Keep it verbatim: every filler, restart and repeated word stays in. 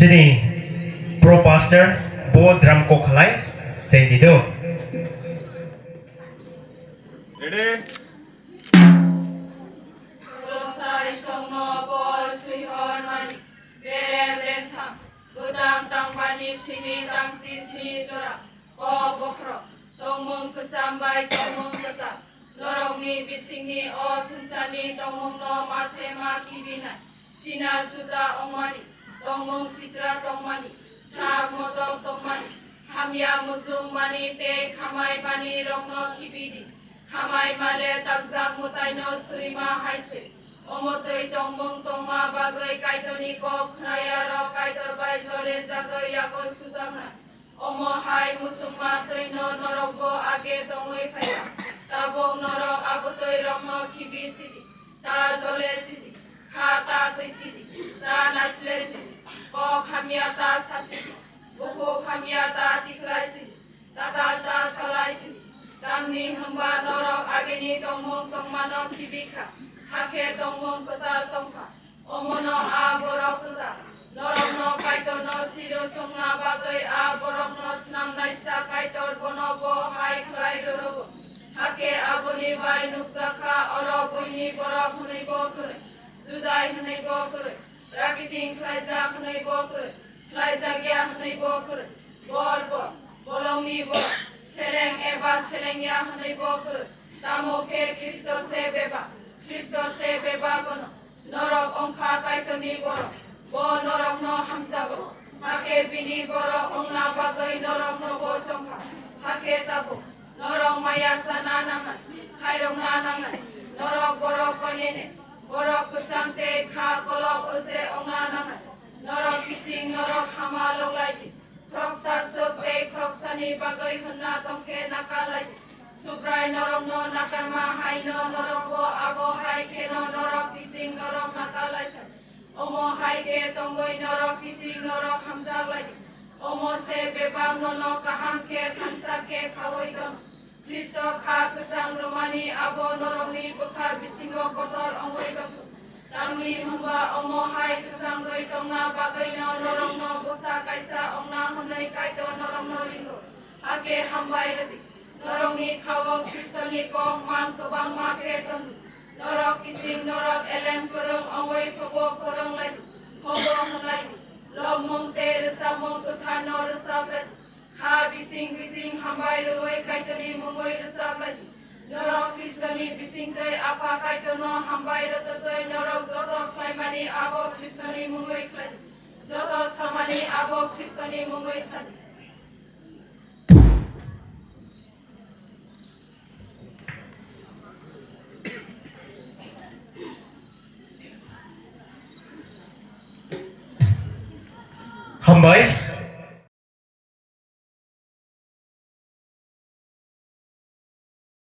Chini pro pastor bo drum kok halai chai di do. Ready? Kolosai songno Paul suihor mani, berem remtham, bwtang tangbani simi tangsi sini jora, kok bokhorok, tongmung kwcham bai tongmung kwtal, norokni bisingni o swngcharni tongmungno ma se ma khibinai, sinal suda ongmani, tongmung sitra tongmani, sak motok tongmani, hamya muchung mani tei khamai mani rokno khibidi. Khamai male takjak mwtaino surima hai se. Omo twi tongmung tongma bagwi Kaitorni kok khnayarok Kaitor bai jole jagwi yakol sujaknai. Omo hai muchungma twino norokbo age tongwi phaiya. Tabuk norok abotwi rokno khibi sidi, ta jole sidi, kha ta twi sidi, ta naisle sidi, kok hamya ta sa sidi, bukhuk hamya ta tikhlai sidi. Tatal ta salai si, tamni hwnba norok agini tongmung tongmano khibi kha, hakhe tongmung kwtal tong kha. Omono a borok kwtal, norokno Kaitorno siro songna bagwi a borokno snamnaisa Kaitor bono bo hai khlai rwrwgo. Hakhe aboni bai nukjak kha, oro buini borok hwnwibo kwrwi, Judai hwnwibo kwrwi, Rakiting khlaijak hwnwibo kwrwi, khlaijak ya hwnwibo kwrwi, bor bor, bolongni bor, seleng eba seleng ya hwnwibo kwrwi, tamo khe Khristo se bebak, Khristo se bebak ono, norok ongkha Kaitorni borok, bo norokno hamjago, hakhe bini borok ongna bagwi norokno bo chongkha, hakhe tabuk norok maya sana nangnai, khairokna nangnai, norok borok koinene, Borok kwchang tei kha kolok o se ongna nangnai. Norok bising norok hama loglai di. Khoroksa swk tei khoroksani bagwi hwnna tong khe naka lai di. Subrai norokno nakarma hai no norokbo abo hai kheno norok bising norok naka lai thai. Omo hai khe tongwi norok bising norok hamjak lai di. Omo se bebak nono kaham khe thansa khe khaui tono. Khristo kha kwchang rwmani abo norokni bwkha bisingo kotor wngwi tongthok. Tamni hwnba omo hai kwchangwi tongna bagwino norokno bwsa kaisa wngna hwnwi Kaitor norokno ringo. Hakhe hambai rwdi. Norokni khao Khristoni kok mang kwbangma khe tongdi. Norok kiching norok elem kwrwng wngwi phobo phwrwng lai di, phobo hwn lai di. Lobmung tei rwchapmung kwtharno rwchap lai di. Kha bising bising hambai rwui Kaitorni mungwi rwchap lai di. Norok Khristoni bising tei Apha Kaitorno hambai rwtwtwi norok joto khlaimani abo Khristoni mungwi khlai di. Joto samani abo Khristoni mungwi sa di. Hambai,